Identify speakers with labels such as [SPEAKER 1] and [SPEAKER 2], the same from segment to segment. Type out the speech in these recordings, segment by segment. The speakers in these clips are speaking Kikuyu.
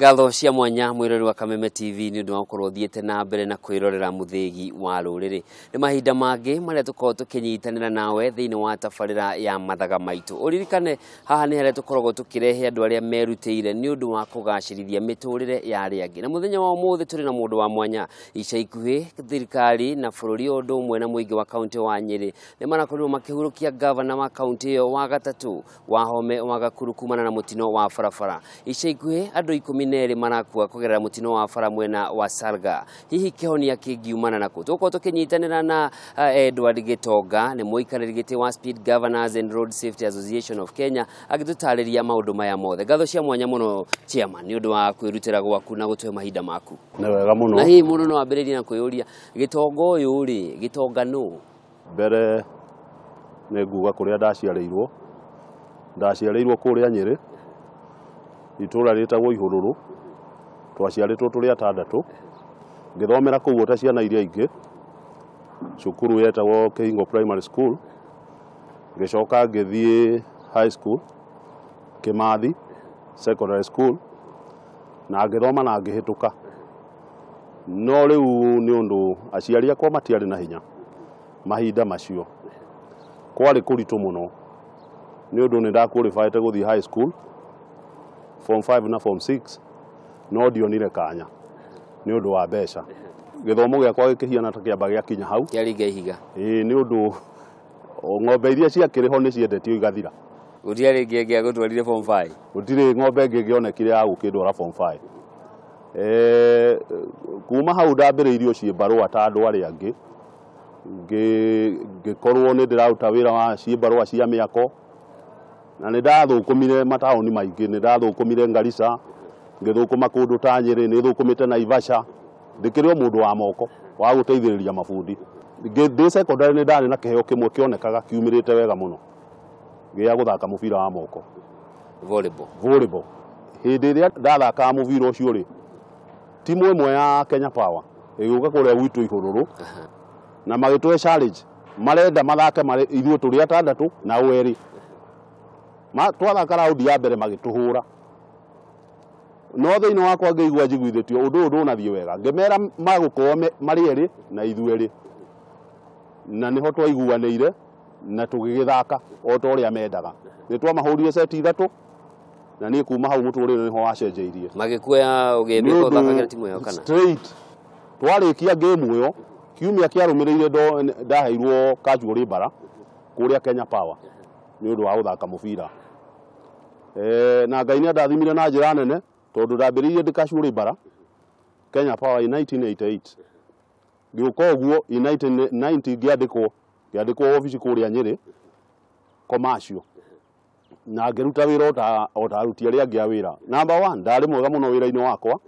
[SPEAKER 1] Ngatho cia mwanya mwirori wa Kameme TV ni undu wa gukorwo thiete na mbere na kwirorera muthigi wa ruriri. Ni mahinda mangi maria tukorwo tukinyitanira nawe thiini wa tabarira ya mathaga maitu. Uririkane haha ni haria tukoragwo tukirehe andu aria merutire ni undu wa kugacirithia miturire ya aria angi. Na muthenya wa umuthi turi na mundu wa mwanya. Ica ikuhi thirikari na bururi undu umwe na muingi wa kaunti wa Nyeri ni marakorirwo makihurukia gavana wa kaunti iyo wa gatatu Wahome wa Gakuru kumana na mutino wa barabara. Ica ikuhi andu 12 marakua kugerera mutino wa bara mwena wa Salga. Hihi kihonia kingiumana naku? Tukorwo tukinyitanira na Edward Gitonga ni muikarĩri gĩtĩ wa Speed Governors and Road Safety Association of Kenya agĩtũtarĩria maũndũ maya mothe. Ngatho cia mwanya mũno chairman nĩ ũndũ wa kwĩrutĩra gwaku na gũtũhe mahinda maku.
[SPEAKER 2] Nĩ wega mũno.
[SPEAKER 1] Na hihi mũndũ no ambĩrĩrie na kwĩyũria Gitonga ũyũ rĩ, Gitonga nũ?
[SPEAKER 2] Mbere nĩ nguga kũrĩa ndaciarĩirwo. Ndaciarĩirwo kũrĩa Nyĩrĩ, itũra rĩtagwo Ihũrũrũ. Twaciarĩtwo tũrĩ atandatũ. Ngĩthomera kũu ta ciana iria ingĩ, cukuru yetagwo Kĩhingo Primary School. Ngĩcoka ngĩthiĩ high school Kĩmathi Secondary School, na ngĩthoma na ngĩhĩtũka. No rĩu nĩ ũndũ aciari akwa matiarĩ na hinya mahinda macio, kwarĩ kũritũ mũno nĩ ũndũ nĩ ndaqualified gũthiĩ high school form 5 na form 6, no ndionire kanya nĩ ũndũ wa mbeca. Gĩthomo gĩakwa gĩkĩhiana ta kĩamba gĩakinya hau.
[SPEAKER 1] Kĩaringa ihiga.
[SPEAKER 2] Ĩĩ, nĩ ũndũ ng'ombe iria ciakĩrĩ ho nĩ ciendetio igathira.
[SPEAKER 1] Gũtiarĩ ĩngĩ ĩngĩagũtwarire form 5?
[SPEAKER 2] Gũtirĩ ng'ombe ĩngĩ ĩngĩonekire ya gũkĩndwara form 5. Kuma hau ndambĩrĩirio ciĩmbarũa ta andũ arĩa angĩ, ngĩkorwo nĩ ndĩraruta wĩra wa ciĩmbarũa cia mĩako, na nĩ ndathũkũmire mataũni maingĩ. Nĩ ndathũkũmire Garissa, ngĩthũkũma kũndũ ta Nyĩrĩ, nĩ thũkũmĩte Naivasha. Ndĩkĩrĩ o mũndũ wa moko wa gũteithĩrĩria mabundi. Ndĩ secondary nĩ ndarĩ na kĩheo kĩmwe kĩonekaga kiumĩrĩte wega mũno gĩa gũthaka mũbira wa moko,
[SPEAKER 1] volleyball.
[SPEAKER 2] Volleyball. Hĩndĩ ĩrĩa ndathakaga mũbira ũcio rĩ, timu ĩmwe ya Kenya Power ĩgĩũka kũrĩa gwitũ Ihũrũrũ na magĩtũhe challenge, marenda mathake marĩ ithuĩ tũrĩ atandatũ na o erĩ. Twathaka raundi ya mbere magĩtũhũra, no thĩinĩ wakwa ngĩigua njiguithĩtio ũndũ ũyũ ndũnathiĩ wega. Ngĩmera magũkorwo marĩ erĩ na ithuĩ erĩ, na nĩho twaiguanĩire na tũgĩgĩthaka o ta ũrĩa mendaga. Nĩ twamahũrire seti 3, na niĩ kuma hau mũtũrĩre nĩho wacenjeirie.
[SPEAKER 1] Magĩkuoya ũgĩthiĩ gũthakagĩra timu ĩyo kana?
[SPEAKER 2] Straight. Twarĩkia game ĩyo, kiumia kĩarũmĩrĩire ndaheirwo casual labourer kũrĩa Kenya Power nĩ ũndũ wa gũthaka mũbira. Na Ngai nĩ andathimire na njĩra nene tondũ ndambĩrĩirie ndĩ casual labourer Kenya Power in 1988. Ngĩũka ũguo in 1990 ngĩandĩkwo obici kũrĩa Nyĩrĩ commercial, na ngĩruta wĩra o ta aruti arĩa angĩ a wĩra. Number 1, ndarĩ mwega mũno wĩra-inĩ wakwa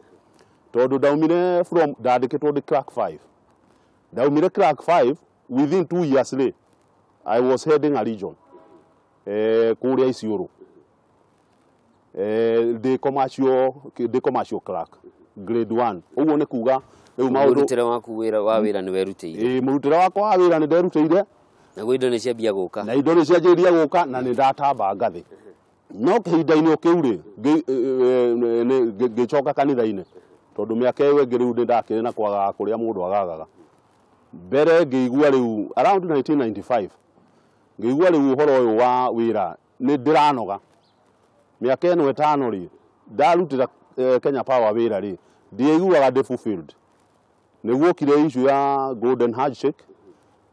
[SPEAKER 2] tondũ ndaumire from ndandĩkĩtwo ndĩ clerk 5. Ndaumire clerk 5 within 2 years rĩ, I was heading a region kũrĩa Isiolo. Ndĩ commercial clerk grade 1. Ũguo nĩ kuga rĩu maũndũ
[SPEAKER 1] mũrutĩre waku wa wĩra nĩ werutĩire.
[SPEAKER 2] Ĩĩ, mũrutĩre wakwa wa wĩra nĩ nderutĩire.
[SPEAKER 1] Naguo indo nĩ ciambia gũka.
[SPEAKER 2] Na indo nĩ cianjĩrĩria gũka na nĩ ndatamba ngathĩ. No kĩhinda-inĩ o kĩu rĩ, ngĩcoka kanitha-inĩ tondũ mĩaka ĩyo ĩngĩ rĩu nĩ ndakĩrĩ na kwagaga kũrĩa mũndũ agagaga. Mbere ngĩigua rĩu around 1995 ngĩigua rĩu ũhoro ũyũ wa wĩra nĩ ndĩranoga. Mĩaka ĩno ĩtano rĩ, ndarutĩra Kenya Power wĩra rĩ, ndiaiguaga ndĩ fulfilled. Nĩguo okire issue ya golden handshake,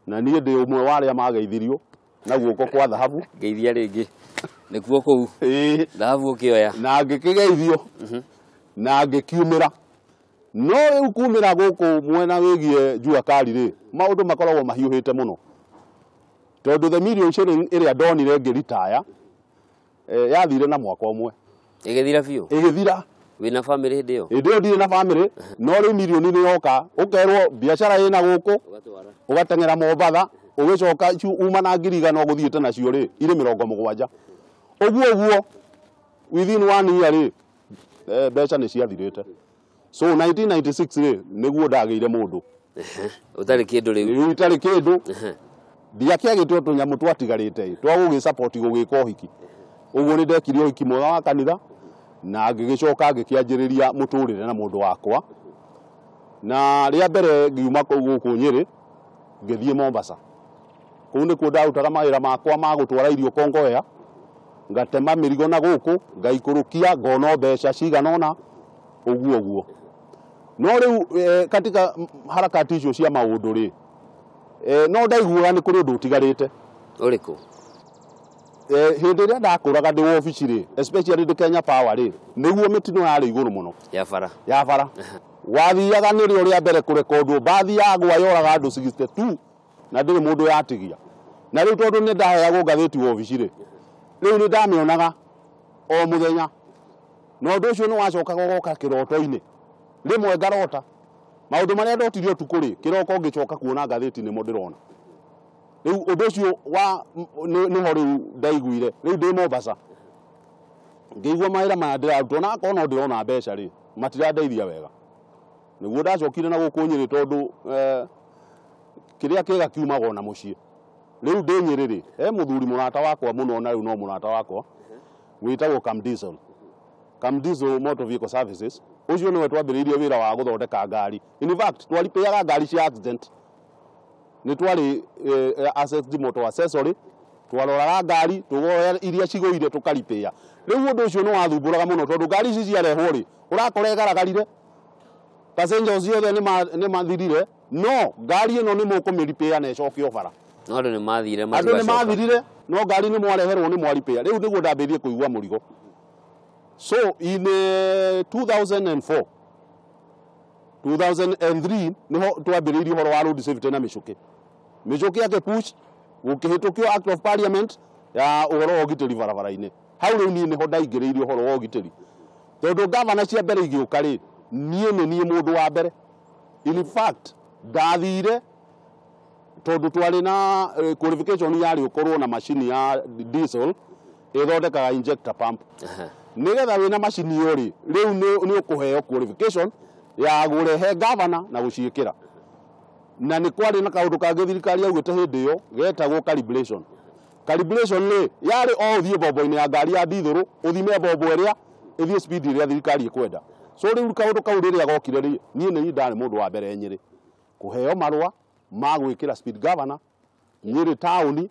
[SPEAKER 2] na niĩ ndĩ ũmwe wa arĩa mageithirio na guoko kwa thahabu.
[SPEAKER 1] Ngeithia rĩngĩ nĩkuo kũu.
[SPEAKER 2] Ĩĩ.
[SPEAKER 1] Thahabu ũkĩoya.
[SPEAKER 2] Na ngĩkĩgeithio na ngĩkiumĩra. No rĩu kumĩra gũkũ mwena wĩgiĩ jua kali rĩ, maũndũ makoragwo mahiũhĩte mũno tondũ the million shilling ĩrĩa ndonire ngĩritaya, yathire na mwaka ũmwe.
[SPEAKER 1] Ĩgĩthira biũ?
[SPEAKER 2] Ĩgĩthira.
[SPEAKER 1] Wĩna family hĩndĩ ĩyo?
[SPEAKER 2] Hĩndĩ ĩyo ndirĩ na family, no rĩu mirioni nĩ yoka, ũkerwo biacara ĩna gũkũ, ũgateng'era Mombatha, ũgĩcoka uma na ngiri igana ũgũthiĩte nacio rĩ, irĩ 70. Ũguo ũguo within 1 year rĩ, mbeca nĩ ciathirĩte. So 1996 rĩ, nĩguo ndagĩire mũndũ.
[SPEAKER 1] Ũtarĩ kĩndũ rĩu.
[SPEAKER 2] Rĩu itarĩ kĩndũ. Ndiakĩagĩte o tũnyamũ twatigarĩte ĩ, twa gũgĩ support gũgĩka ũhiki. Ũguo nĩ ndekire ũhiki mwega wa kanitha, Na ngĩgĩcoka ngĩkĩanjĩrĩria mũtũrĩre na mũndũ wakwa. Na rĩa mbere ngiuma kũu gũkũ Nyĩrĩ ngĩthiĩ Mombasa. Kũu nĩkuo ndarutaga mawĩra makwa ma gũtwara irio Kongowea, ngatema mĩrigo na gũkũ, ngaikũrũkia, ngona mbeca cigana ũna, ũguo ũguo. No rĩu katika harakati icio cia maũndũ rĩ, no ndaiguaga nĩ kũrĩ ũndũ ũtigarĩte.
[SPEAKER 1] Ũrĩkũ?
[SPEAKER 2] Hĩndĩ ĩrĩa ndakũraga ndĩ wobici rĩ, especially ndĩ Kenya Power rĩ, nĩguo mĩtino yarĩ igũrũ mũno.
[SPEAKER 1] Ya bara.
[SPEAKER 2] Ya bara. Wathiaga nĩrĩo rĩa mbere kũrekondwo, mbathi yagwa yoraga andũ 62 na ndĩrĩ mũndũ yatigia. Na rĩu tondũ nĩ ndaheagwo ngathĩti wobici rĩ, rĩu nĩ ndamĩonaga o mũthenya. Na ũndũ ũcio nĩ wacokaga ũgoka kĩroto-inĩ. Rĩmwe ngarota maũndũ marĩa ndotire ũtukũ rĩ, kĩroko ngĩcoka kuona ngathĩti nĩmo ndĩrona. Rĩu ũndũ ũcio wa nĩho rĩu ndaiguire. Rĩu ndĩ Mombasa ngĩigua mawĩra maya ndĩraruta, ona akorwo no ndĩrona mbeca rĩ, matirandeithia wega. Nĩguo ndacokire na gũkũ Nyĩrĩ tondũ kĩrĩa kĩega kiumaga ona mũciĩ. Rĩu ndĩ Nyĩrĩ rĩ, he mũthuri mũrata wakwa mũno na rĩu no mũrata wakwa wĩtagwo Cam Diesel. Cam Diesel Motor Vehicle Services. Ũcio nĩwe twambĩrĩirie wĩra wa gũthondeka ngari. In fact, twaripĩaga ngari cia accident. Nĩ twarĩ access motor accessory, twaroraga ngari, tũgoya iria cigũire tũkaripĩa. Rĩu ũndũ ũcio nĩ wathumbũraga mũno tondũ ngari ici ciarehwo rĩ, ũrakora ĩgaragarire, passengers othe nĩ mathirire, no ngari ĩno nĩ mũkũmĩripĩa na ĩcokio bara.
[SPEAKER 1] No andũ nĩ mathire
[SPEAKER 2] Andũ nĩ mathirire, no ngari nĩ mwareherwo nĩ mwaripĩa. Rĩu nĩguo ndambĩrĩirie kũigua mũrigo. So in 2004, 2003 niho twambĩrĩirie ũhoro wa road safety na mĩcũkĩ. Mĩcũkĩ yake push gũkĩhĩtũkio Act of Parliament ya ũhoro wa ũgitĩri barabara-inĩ. Hau rĩu niĩ nĩho ndaingĩrĩirie ũhoro wa ũgitĩri. Tondũ gavana cia mbere igĩũka rĩ, niĩ nĩ niĩ mũndũ wa mbere. In fact, ndathire tondũ twarĩ na qualification yarĩ ũkorwo na macini ya diesel ĩthondekaga injector pump. Nĩgetha wĩna macini ĩyo rĩ, rĩu nĩ ũkũheo qualification ya gũrehe gavana na gũciĩkĩra. Na nĩ kwarĩ na kaũndũ kangĩ thirikari yaugĩte hĩndĩ ĩyo getagwo calibration. Calibration rĩ, yarĩ o ũthiĩ mbombo-inĩ ya ngari ya ndithũrũ, ũthime mbombo ĩrĩa ĩthiĩ speed ĩrĩa thirikari ĩkwenda. So rĩu kaũndũ kau rĩrĩa gokire rĩ, niĩ nĩ ndarĩ mũndũ wa mbere Nyĩrĩ kũheo marũa ma gwĩkĩra speed governor Nyĩrĩ taũni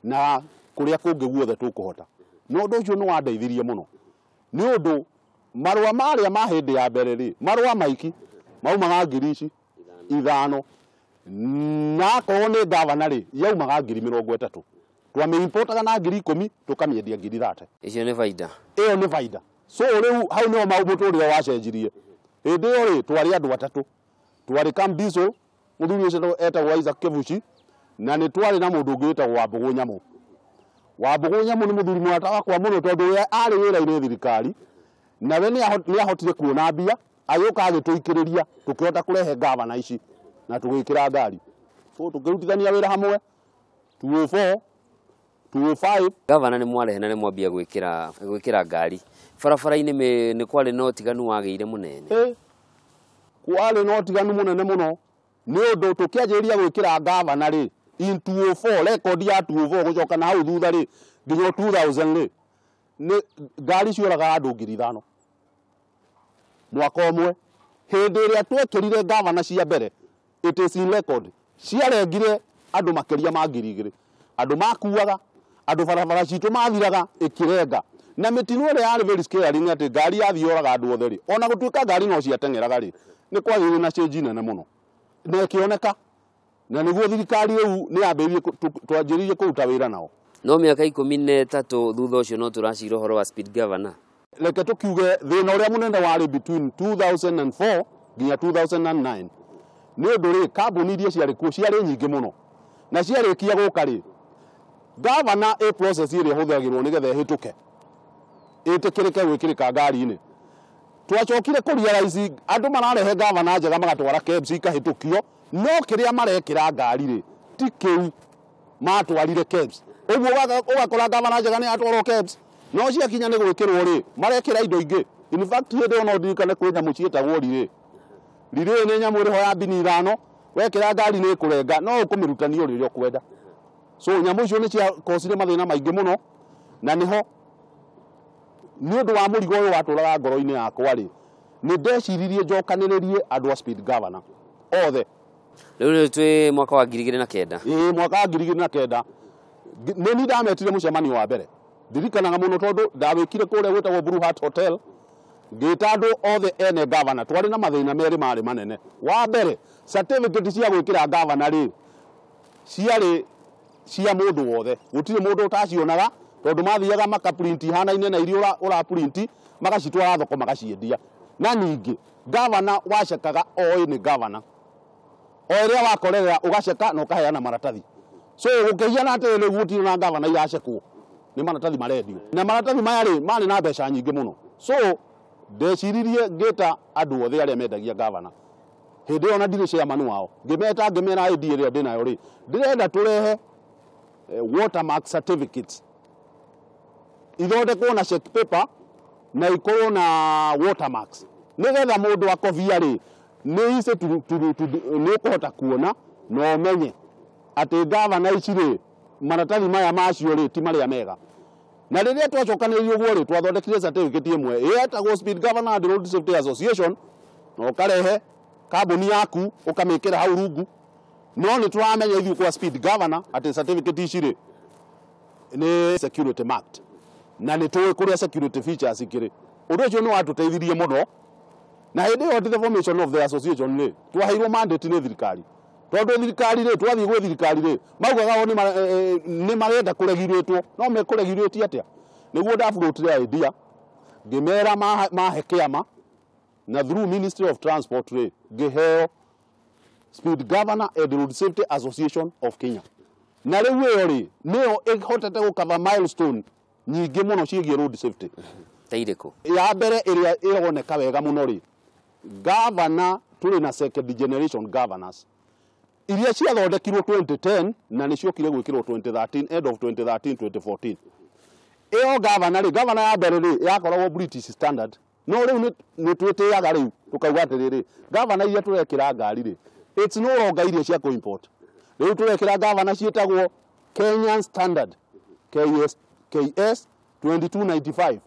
[SPEAKER 2] na kũrĩa kũngĩ guothe tũkũhota. No ũndũ ũcio nĩ wandeithirie mũno. Nĩ ũndũ marũa marĩa ma hĩndĩ ya mbere rĩ, marũa maiki maumaga ngiri ici ithano, na akorwo nĩ gavana rĩ, yaumaga 30,000. Twamĩimportaga na 10,000 tũkamĩendia 30,000.
[SPEAKER 1] Icio nĩ baida.
[SPEAKER 2] Ĩyo nĩ baida. So rĩu hau nĩho mũtũrĩre wacenjirie. Hĩndĩ ĩyo rĩ, twarĩ andũ atatũ. Twarĩ Cam Diesel, mũthuri ũcio etagwo Isaac Kebuci, na nĩ twarĩ na mũndũ ũngĩ wĩtagwo Wambũgũ Nyamũ. Wambũgũ Nyamũ nĩ mũthuri mũrata wakwa mũno tondũ we arĩ wĩra-inĩ thirikari, na we nĩ ahotire kuona mbia, agĩũka agĩtũikĩrĩria, tũkĩhota kũrehe gavana ici na tũgĩkĩra ngari. So tũkĩrutithania wĩra hamwe 2004, 2005.
[SPEAKER 1] Gavana nĩ mwarehe na nĩ mwambia gwĩkĩra ngari barabara-inĩ, nĩ kwarĩ na ũtiganu wagĩire mũnene.
[SPEAKER 2] Kwarĩ na ũtiganu mũnene mũno nĩ ũndũ tũkĩanjĩrĩria gwĩkĩra gavana rĩ in 2004, record ya 2004 gũcoka na hau thutha rĩ nginya 2000 rĩ, nĩ ngari cioraga andũ 5,000 mwaka ũmwe. Hĩndĩ ĩrĩa twekĩrire gavana cia mbere, it is in record, ciarengire andũ makĩria ma 2,000. Andũ makuaga, andũ barabara citũ mathiraga ĩkĩrenga. Na mĩtino ĩrĩa yarĩ very scary nĩ atĩ ngari yathiĩ yoraga andũ othe rĩ, ona gũtuĩka ngari no ciateng'eraga rĩ, nĩ kwagĩire na change nene mũno na ĩkĩoneka. Na nĩguo thirikari rĩu nĩ yambĩrĩirie twanjĩrĩirie kũruta wĩra nao.
[SPEAKER 1] No mĩaka 13 thutha ũcio no tũracira ũhoro wa speed governor.
[SPEAKER 2] Reke tũkiuge thĩna ũrĩa mũnene warĩ between 2004 nginya 2009 nĩ ũndũ rĩ, kambuni iria ciarĩ kuo ciarĩ nyingĩ mũno, na ciarĩkia gũka rĩ, gavana ĩ process ĩrĩa ĩhũthagĩrwo nĩgetha ĩhĩtũke ĩtĩkĩrĩke gwĩkĩrĩka ngari-inĩ. Twacokire kũrealize andũ mararehe gavana njega magatwara KEBS ikahĩtũkio, no kĩrĩa marekĩra ngari rĩ ti kĩu matwarire KEBS. Ũguo ũgakora gavana njega nĩ yatwarwo KEBS, no ciakinya nĩ gwĩkĩrwo rĩ, marekĩra indo ingĩ. In fact hĩndĩ ĩyo no ndirikane kwĩ nyamũ ciĩtagwo rirĩ. Rirĩ nĩ nyamũ ĩrĩho ya mbini 5, wekĩra ngari nĩ ĩkũrenga, no ũkũmĩrutania ũrĩa ũkwenda. So nyamũ icio nĩ ciakosire mathĩna maingĩ mũno, na nĩho Nĩ ũndũ wa mũrigo ũyũ watũraga ngoro-inĩ yakwa rĩ, nĩ ndeciririe njokanĩrĩrie andũ a speed governor othe.
[SPEAKER 1] Rĩu twĩ mwaka wa 2009.
[SPEAKER 2] Ĩĩ, mwaka wa 2009 nĩ ni ndametire mũcemanio wa mbere. Ndirikanaga mũno tondũ ndawĩkire kũrĩa gwĩtagwo Blue Heart Hotel, ngĩta andũ othe ene governor. Twarĩ na mathĩna merĩ marĩ manene. Wa mbere, certificate cia gwĩkĩra governor rĩ, ciarĩ cia mũndũ wothe, gũtirĩ mũndũ ũtacionaga, tondũ mathiaga makaprint ihanaine na iria ũraprint, magacitwara thoko magaciendia. Na ningĩ governor wacekaga oĩ nĩ governor, o ĩrĩa wakorerera ũgaceka na ũkaheana maratathi. So gũkĩhiana atĩrĩ, rĩu gũtirĩ na governor iracekwo, nĩ maratathi marendio, na maratathi maya rĩ marĩ na mbeca nyingĩ mũno. So ndeciririe ngĩta andũ othe arĩa mendagia governor hĩndĩ ĩyo, na ndirĩ chairman wao, ngĩmeta ngĩmera idea ĩrĩa ndĩnayo rĩ, ndĩrenda tũrehe watermark certificates ithondekwo na check paper na ikorwo na watermarks, nĩgetha mũndũ akobia rĩ, nĩ easy nĩ ũkũhota kuona na ũmenye atĩ gavana ici rĩ, maratathi maya macio rĩ ti marĩa mega. Na rĩrĩa twacokanĩrĩirie ũguo rĩ, twathondekire certificate ĩmwe ĩtagwo Speed Governor and Road Safety Association, na ũkarehe kambuni yaku ũkamĩkĩra hau rungu. No nĩ tũramenya ithuĩ kwa Speed Governor atĩ certificate ici rĩ nĩ security marked, na nĩ tũĩ kũrĩa security features ikĩrĩ. Ũndũ ũcio nĩ watũteithirie mũno. Na hĩndĩ ĩyo the formation of the association rĩ, twaheirwo mandate nĩ thirikari, tondũ thirikari rĩ, twathiĩ gwĩ thirikari rĩ, maugaga o nĩ marenda kũregirĩtwo. No mekũregirĩtie atĩa? Nĩguo ndabũrũtire idea, ngĩmera mahe kĩama, na through Ministry of Transport rĩ, ngĩheo Speed Governor and Road Safety Association of Kenya. Na rĩu ĩyo rĩ, nĩyo ĩhotete gũcover milestone nyingĩ mũno ciĩgiĩ road safety.
[SPEAKER 1] Ta irĩkũ?
[SPEAKER 2] Ya mbere ĩrĩa ĩroneka wega mũno rĩ, governor tũrĩ na second generation governors iria ciathondekirwo 2010 na nĩ ciokire gwĩkĩrwo 2013, end of 2013, 2014. Ĩyo governor rĩ, governor ya mbere rĩ, yakoragwo British standard, no rĩu nĩ twĩtĩaga rĩu tũkauga atĩrĩrĩ, governor iria tũrekĩra ngari rĩ, it's no longer iria cia kũ-import. Rĩu tũrekĩra governor ciĩtagwo Kenyan standard KS 2295.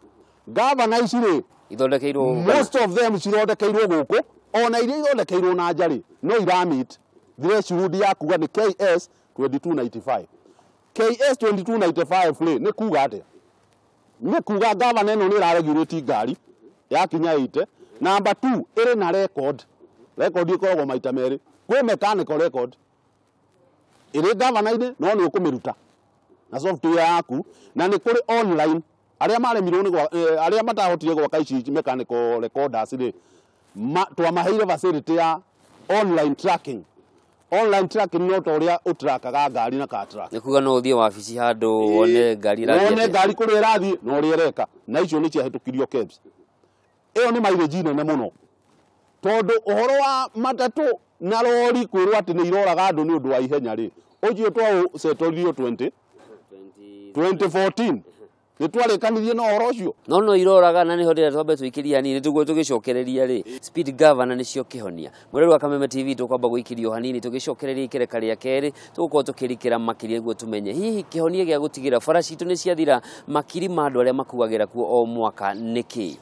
[SPEAKER 2] Governor ici rĩ,
[SPEAKER 1] ithondekeirwo
[SPEAKER 2] most of them cithondekeirwo gũkũ, ona iria ithondekeirwo na nja rĩ, no iramit threshold ya kuga nĩ KS 2295. KS 2295 rĩ, nĩ kuga atĩa? Nĩ kuga gavana ĩno nĩ ĩraregurate ngari yakinya 80. Number 2, ĩrĩ na record. Record ĩkoragwo maita merĩ, kwĩ mechanical record ĩrĩ gavana-inĩ, no nĩ ũkũmĩruta na software yaku, na nĩ kũrĩ online. Arĩa maremirwo nĩ arĩa matahotire gwaka ici mechanical recorders rĩ, twamaheire facility ya online tracking. Online tracking no ta ũrĩa ũtrakaga ngari na car track.
[SPEAKER 1] Nĩ kuga no ũthiĩ wabici handũ wone ngari ĩrathiĩ
[SPEAKER 2] wone ngari kũrĩa ĩrathiĩ na ũrĩa ĩreka, na icio nĩ ciahĩtũkirio KEBS. Ĩyo nĩ mileage nene mũno, tondũ ũhoro wa matatũ na rori kwĩrwo atĩ nĩ iroraga andũ nĩ ũndũ wa ihenya rĩ, ũcio twaũcetoririo 2014, nĩ twarĩkanirie na ũhoro ũcio.
[SPEAKER 1] No iroraga, na nĩho ndĩrenda twambe tũikĩrie hanini tũguo tũgĩcokereria rĩ, Speed Governor nĩcio kĩhonia. Mwĩrori wa Kameme TV, tũkwamba gũikĩrio hanini, tũgĩcokereria ikereka rĩa kerĩ tũgũkorwo tũkĩrikĩra makĩria nĩguo tũmenye hihi kĩhonia gĩa gũtigĩra bara citũ nĩ ciathira makiri ma andũ arĩa makuagĩra kuo o mwaka nĩkĩ.